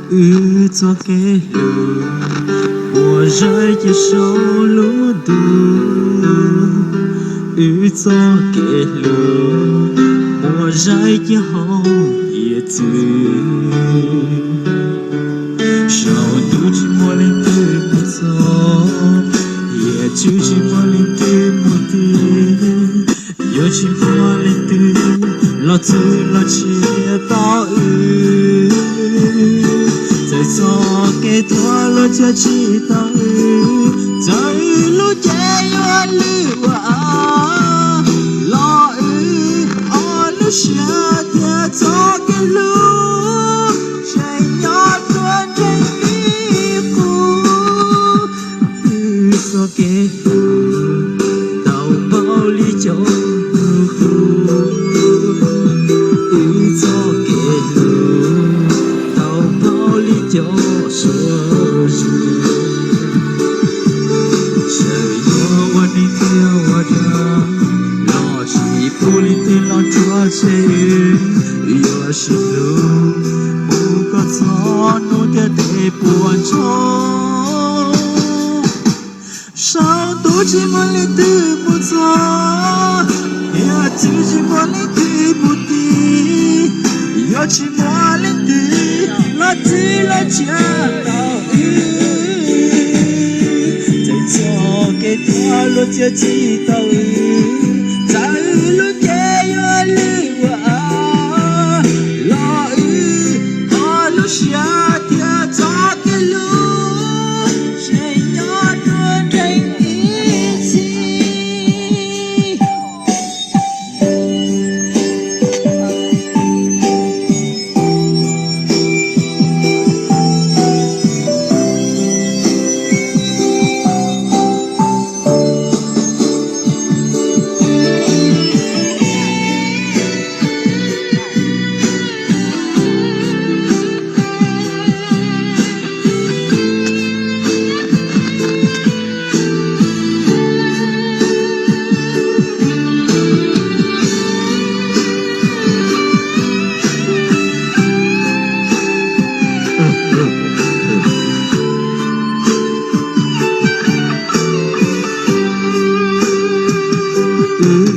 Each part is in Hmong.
Wb txoj kev hlub muaj zaib cia saum lub ntuj, wb txoj kev hlub muaj zaib cia hauv hiav txwv. Saum ntuj tsis muaj leej twg mus txog, hiav txwv tsis muaj leej twg mus tiv, yuav tsis muaj leej twg los txhwb los tsim tau wb. Txawm txoj kev tuag los txhawb tsis tau wb, txawm wb lub cev yuav lwj ua av los wb ob lub siab thiab txoj kev hlub tseem nyob tuaj nreeg ib qub. Wb txoj kev hlub tau npaum li cov hnub qub, wb txoj kev hlub tau npaum li cov suab zis. Txawm yog ua neeg tiag ua dag los tsis pub leej twg los rhuav tshem wb, yuav sib hlub mus kom txog hnub tiaj tes puas ntsoog. Saum ntuj tsis muaj leej twg mus txog, hiav txwv tsis muaj leej twg mus tiv, yuav tsis muaj leej twg los txhwb los tsim tau wb. Txawm txoj kev tuag los txhawb tsis tau wb, txawm wb lub cev yuav lwj ua av los wb ob lub siab thiab txoj kev hlub tseem nyob tuaj nreeg ib txhis.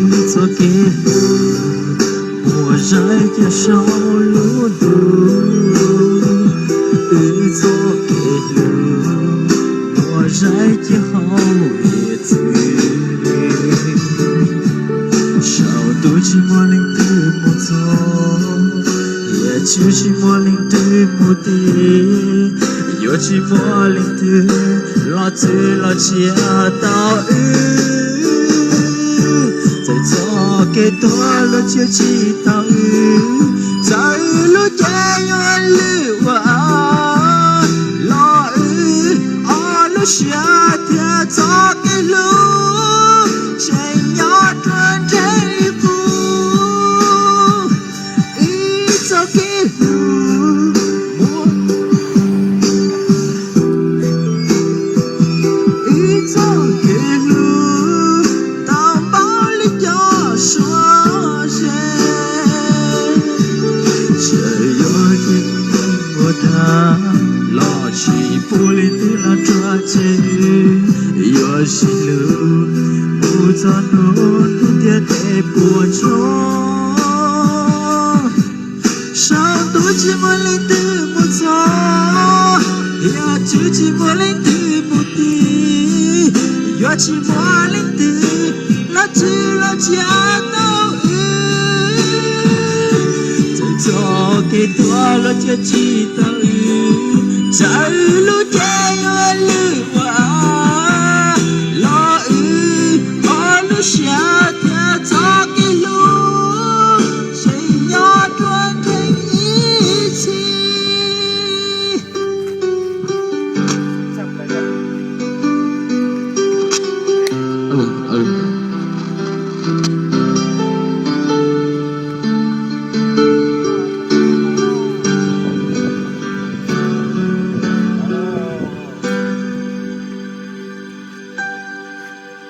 Wb txoj kev hlub muaj zaib cia saum lub ntuj, wb txoj kev hlub muaj zaib cia hauv hiav txwv. Saum ntuj tsis muaj leej twg mus txog, hiav txwv tsis muaj leej twg mus tiv, yuav tsis muaj leej twg los txhwb los tsim tau wb. Txawm txoj kev tuag los txhawb tsis tau wb, txawm lub cev yuav lwj ua av los wb ob lub siab thiab txoj kev hlub tseem nyob tuaj nreeg ib qub. Wb txoj kev hlub muaj, wb txoj kev hlub tau npaum li cov suab zes. Txawm yog ua neeg ua dag los tsis pub leej twg los rhuav tshem wb, yuav sib hlub mus txog hnub hnub tiaj tes puas ntsoog. Saum ntuj tsis muaj leej twg mus txog, hiav txwv tsis muaj leej twg mus tiv, yuav tsis muaj leej twg los txhwb los tsim tau wb. Txawm txoj kev tuag los txhawb tsis tau wb, txawm lub cev yuav lwj ua av los wb ob lub siab